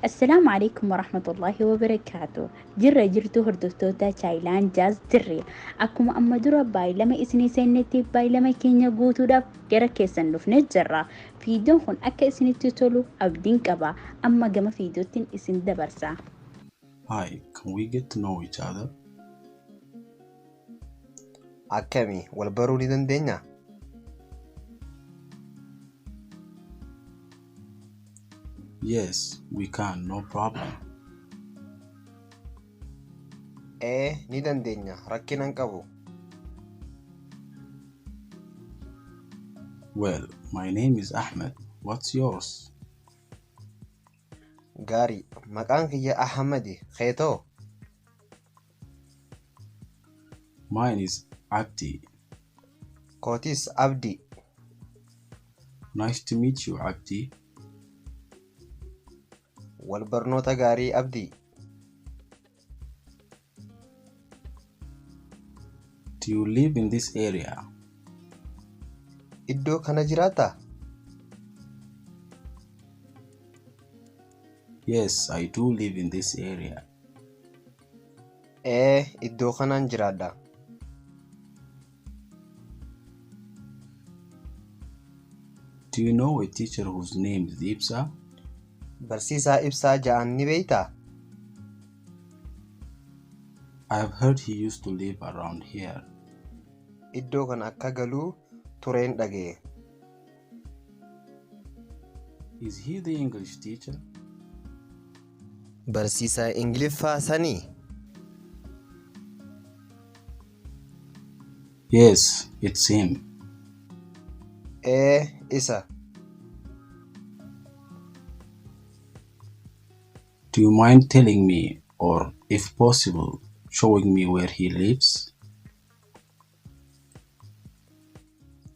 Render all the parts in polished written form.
Assalaamu alaikum warahmatullahi wabarakaatu. Jirra jirtu hordoftoota Chaayilaan Jaaz Dirree. Akkuma amma dura baay'ilama isinii seennetti baay'ilama keenya guutuudhaaf gara keessan dhufnee jirra. Viidiyoon kun akka isinitti tolu abdiin qaba. Amma gama viidiyoottiin isin dabarsa. Hi, can we get to know each other? Akkami wal baruu ni dandeenyaa? Yes, we can, no problem. Ee, ni dandeenya. Rakkina hin qabu. Well, my name is Ahmed. What's yours? Gaarii. Maqaan kiyya Ahmadi. Keetoo? Mine is Abdi. Kootis Abdi. Nice to meet you, Abdi. Wal barnoota gaarii Abdii. Do you live in this area? Iddoo kana jiraattaa? Yes, I do live in this area. Ee, iddoo kanaan jiraadha. Do you know a teacher whose name is Ibsa? Barsiisaa Ibsaa ja'an ni beektaa? I have heard he used to live around here. Iddoo kana akka galuu tureen dhaga'e. Is he the English teacher? Barsiisaa Ingiliffaa sanii? Yes, it's him. Ee, isa. Do you mind telling me, or if possible, showing me where he lives?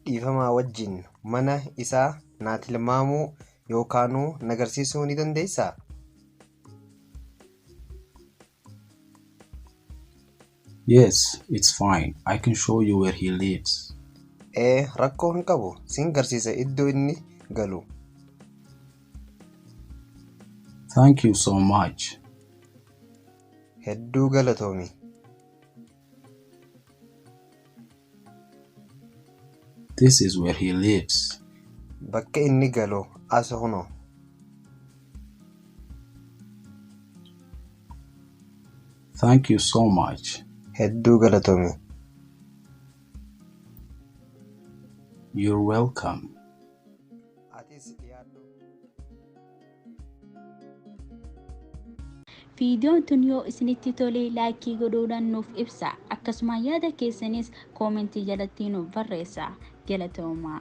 Dhiifamaa wajjin mana isaa naa tilmaamuu yookaanuu na agarsiisuu ni dandeessaa? Yes, it's fine. I can show you where he lives. Ee, rakkoo hin qabu. Sin garsiisa iddoo inni galu. Thank you so much. Hedduu galatoomi. This is where he lives. Bakka inni galu as kunoo. Thank you so much. Hedduu galatoomi. You're welcome. Atis dhiyaadhu. Viidiyoon tun yoo isinitti tole laayikii godhuudhaan nuuf ibsa. Akkasuma yaada keessanis koomentii jalatti nuuf barreessa. Galatoomaa.